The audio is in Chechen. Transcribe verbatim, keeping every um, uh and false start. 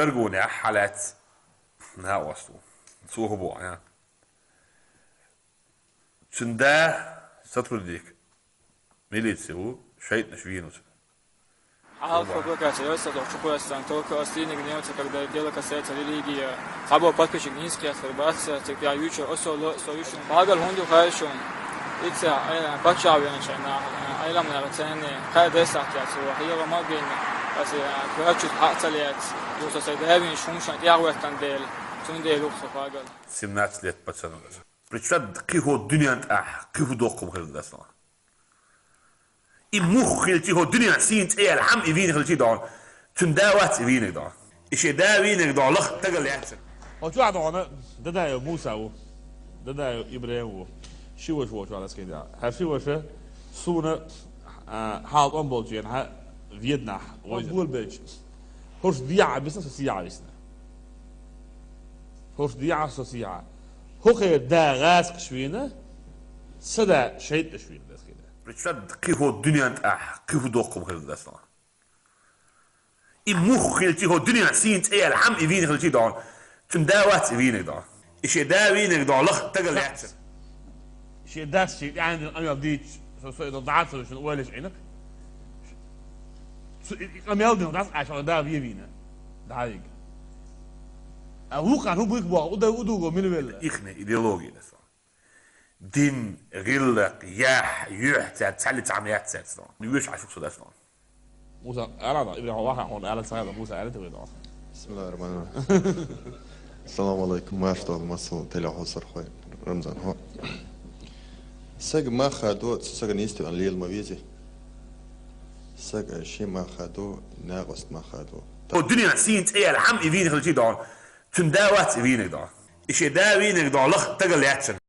Аргунехь хьалаьцна накъост ву. Цо хӀун боху, а? Цуьнан да сотрудник милиции ву, шайтӀанаш вийна ву цуьнан. Хьалха провокация йоьссалла чукхоьссина, только ас дийна немца, когда дело касается религии, цхьаболу подписчик нийса кхетар бац, цига тӀехь юьйцуш осо ло, со юьйцуш. Багал хӀунда ю хаьий шуна? Ица, э, паччахь веанча нах, э, Ӏеламнаха царна кхаъ десахь яц, хьега ма бина, аса, э, коьртачу хьаъ ца лец, ю со сайн да вийна шуна шайн тӀехь веттан дела, цундела юха со багал. Семнадцать лет пацану. Представь, кхин хӀун дуьнен тӀехь, кхин хӀун доккхум хилла дац. И муха хилчи, хӀо дуьнен сийна цӀе яьлла хьама и вийна хилчи дохьуна, цуьнан да вац и вийнарг дохьуна. И шен да вийнарг дохьуна лаха стагал яц. Хьо чохь дохьуна Дадаев Муса ву. Дадаев ИбрахӀим ву. Ши ваша ву чохь дӀасакхийна. ХӀара ши ваша суна, а, хьал тӀом болчу хенахь веднахь вайза. Болабелча. ХӀорш дехьа бисна, со сехьа висна. ХӀорш дехьа, со сехьа. ХӀокхеран да гӀазкхаш вийна, сан да шайтӀанаш вийна дас хилла. Представь, кхин хӀо дуьнен тӀехь, кхин хӀун доккхум хилла дац. И муха хилчи, хӀо дуьнен сийна цӀе яьлла хьама и вийна хилчи дохьуна, цуьнан да вац и вийнарг дохьуна. И шен да вийнарг дохьуна лаха стагал яц. Шен дас шен тӀаьхьа къамел дийцча, со, со и дӀа ца вуьйшина, ойла еш Ӏийна. Цу и, и къамел дина дас а шен да ве вийна. ДӀа вига. А вукхана хӀун буьйцу боху, уда, удуго мила велла? Ихна идеология даса. Дин, гӀиллакх, яхь, юьхь, цаьрца цхьаьлли цхьаьна яц цаьрца. Вуьш Ӏаш ву со дас. Муса, ара да, ИбрахӀим ваха хьуна ала ца хьайда, Муса ара теве да. Бисмиллахир-рахманир-рахим. Ассаламу алайкум, марша догӀу массо телехьосархой, Рамзан хьо. Сага мах хадо, цу сага нийсти ван лела ма вези. Сага ши мах хадо, накъост мах хадо. ХӀо дуьнен сийна цӀе яьлла хьама и вийна хилчи дохьуна, цуьнан да вац и вийнарг дохьуна. И шен да вийнарг дохьуна лаха стагал яц.